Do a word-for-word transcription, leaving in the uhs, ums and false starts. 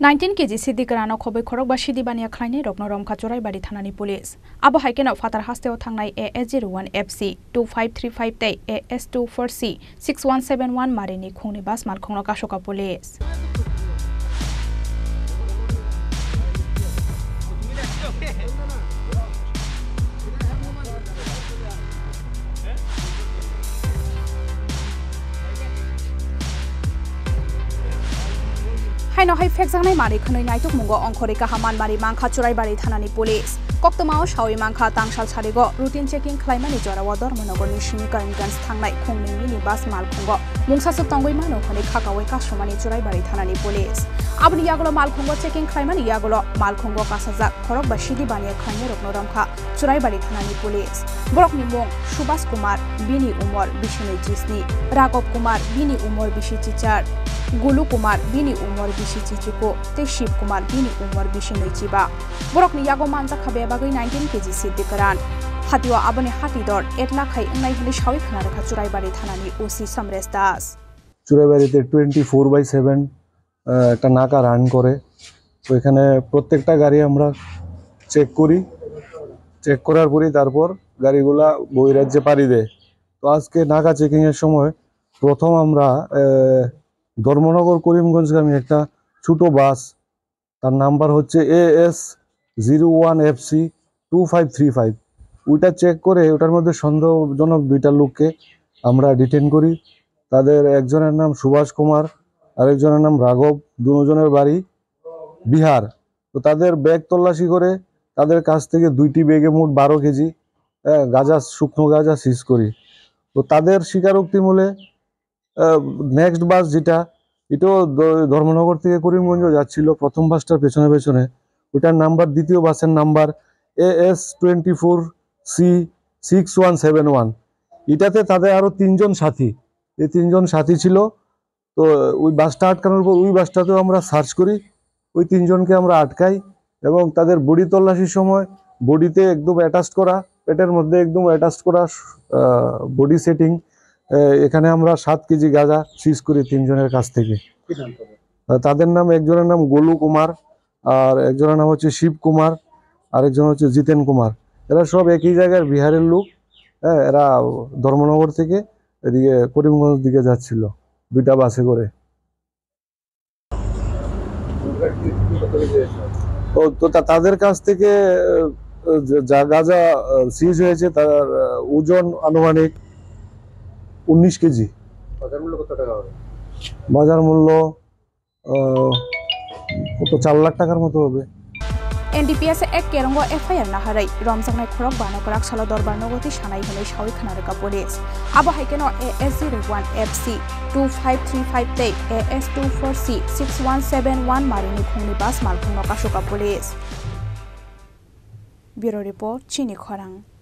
Nineteen K G sidi kwrano khobwi khorok ba sidi baniya khlainai rokno romkha Churaibari thanani police. Abo hai kheno phatar hasteo thangnai A S zero one F C two five three five tei A S two four C six one seven one marini khungni bus malkhungno kasoka police. Haino hai phekjaknai manwi khwnwi naitukmungo ongkhorwi kaham manmari mankha Churaibari thanani police. Koktwmao sawi mankha, tangsal sarigo routine checking khlaimani jorao Dharmanagarni simi Karimganj thangnai khungni mini bus malkhungo mungsaswk tongwi mano hwnwi khakaui kasumani Churaibari thanani police. Aboni yagulo malkhungo checking khlaimani yagulo malkhungo kasajak khorok ba sidi baniya khlainairokno romkha Churaibari thanani police. Borokni mung Subhas Kumar, bini umor bisi nwi chisni, Raghav Kumar, bini umor bisi chichar, Gulu Kumar, bini umor bisi chichiko tei Shiv Kumar, bini umor bisi nwi chiba. Borokni yago manjakha bebagwi nineteen K G sidi kwran. Hatio aboni hati dor etla khai wngnai hwnwi sawi khna rwkha Churaibari thanani O C Samresh Das. চুরাইবাড়িতে twenty four by seven একটা নাকা রান করে। তো এখানে প্রত্যেকটা গাড়ি আমরা চেক করি, চেক করার পরেই তারপর গাড়িগুলা বহিরাজ্যে পাড়ি দেয়। তো আজকে নাকা চেকিংয়ের সময় প্রথম আমরা আহ, ধর্মনগর করিমগঞ্জগামী একটা ছোট বাস, তার নাম্বার হচ্ছে A S zero one F C two five three five. ওইটা চেক করে ওটার মধ্যে সন্দেহজনক দুইটা লোককে আমরা ডিটেন করি। তাদের একজনের নাম সুভাষ কুমার, আরেকজনের নাম রাঘব, দুজনের বাড়ি বিহার। তো তাদের ব্যাগ তল্লাশি করে তাদের কাছ থেকে দুইটি ব্যাগে মোট বারো কেজি, আহ, গাঁজা, শুকনো গাঁজা সিজ করি। তো তাদের স্বীকারোক্তি মূলে নেক্সট বাস যেটা, এটাও দ- ধর্মনগর থেকে করিমগঞ্জ যাচ্ছিল, প্রথম বাসটার পেছনে পেছনে। ওটার নাম্বার, দ্বিতীয় বাসের number A S twenty four C six one seven one. এটাতে তাদের আরো তিনজন সাথী, এই তিনজন সাথী ছিল। তো ওই বাসটা আটকানোর পর ওই বাসটাতেও আমরা সার্চ করি, ওই তিনজনকে আমরা আটকাই এবং তাদের বডি তল্লাশির সময় বডিতে একদম অ্যাটাচ করা, পেটের মধ্যে একদম অ্যাটাচ করা, আহ, বডি সেটিং, আহ, এখানে আমরা সাত কেজি গাঁজা সিজ করি তিনজনের কাছ থেকে। কি নাম তাদের? আহ, তাদের নাম, একজনের নাম গোলু কুমার, আর একজনের নাম হচ্ছে শিব কুমার, আর একজন হচ্ছে জিতেন কুমার। এরা সব একই জায়গার বিহারের লোক। হ্যাঁ, এরা ধর্মনগর থেকে এদিকে করিমগঞ্জ দিকে যাচ্ছিল দুইটা বাসে করে। ও তো তা- তাদের কাছ থেকে, আহ, যে- যা গাঁজা, আহ, সিজ হয়েছে, তার, আহ, ওজন আনুমানিক উনিশ কেজি। বাজার মূল্য কত টাকা হবে? বাজার মূল্য, আহ, কত, চার লাখ টাকার মতো হবে। N D P S ek kerongo F I R naharwi romjaknai khorok bano kwrak salo dorbar nogo twi sanai hwnwi sawi khna rwkha police. Abo hai kheno A S zero one F C two five three five tei A S two four C six one seven one marini khungni bus malkhungno kasoka police. Bureau Report, Chini Khorang.